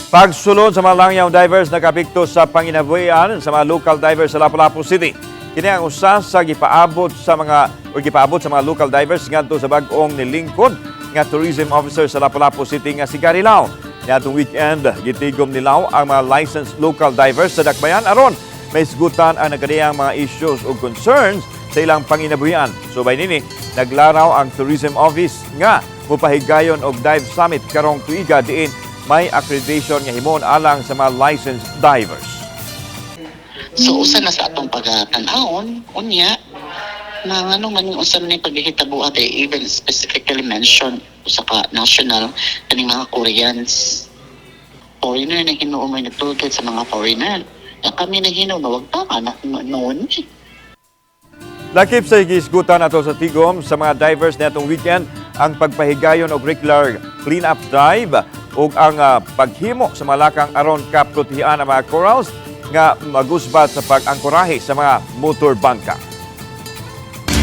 Pagsulod sa mga langyaw divers, nakaapekto sa panginabuhian sa mga local divers sa Lapu-Lapu City. Kini ang usa sa gipaabot sa mga local divers ngadto sa bag-ong nilingkod nga tourism officer sa Lapu-Lapu City nga si Gary Lau. Niadtong weekend, gitigom ni Lau ang mga licensed local divers sa Dakbayan aron mahisgutan ang nagkadiyang mga issues ug concerns sa ilang panginabuhian. Subay nini, naglaraw ang tourism office nga mupahigayon og dive summit karong tuiga diin may accreditation nga himon alang sa mga licensed divers. So usa na sa atong pagatan-awon unya na ngano man yung usa man yung paghihitabo, they even specifically mention usa ka national, kaning mga Koreans, foreigner na hinuon may nag-tour guide sa mga foreigner. Ya, kami na hinuon wag pa ka na noon. Lakip sa gihisgutan ato sa tigom sa mga divers niadtong weekend ang pagpahigayon og regular clean-up drive ug ang paghimo sa mga lakang aron kaprotehian ang mga corals nga magusbat sa pag-angkorahe sa mga motor bangka.